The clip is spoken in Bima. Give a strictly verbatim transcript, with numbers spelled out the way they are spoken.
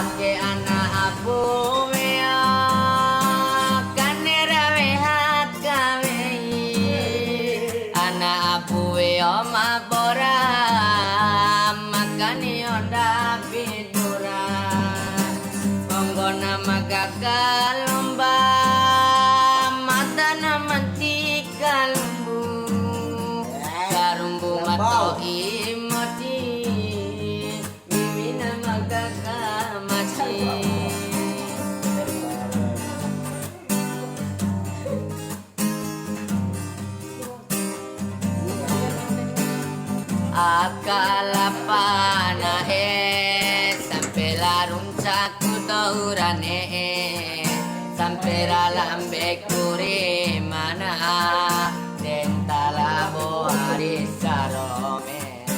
Ake ana abu wea, kane rawe haka wei. Ana abu wea ma bora, makani onda pidura. Onggona ma gaga lomba, matana mantika lumbu. Sarumbu ma to'i moti. Mimina ma gaga masi. Aka la Pana e, sampe la runcaku dou ra ne'e, sampe ra lambe kuri mana.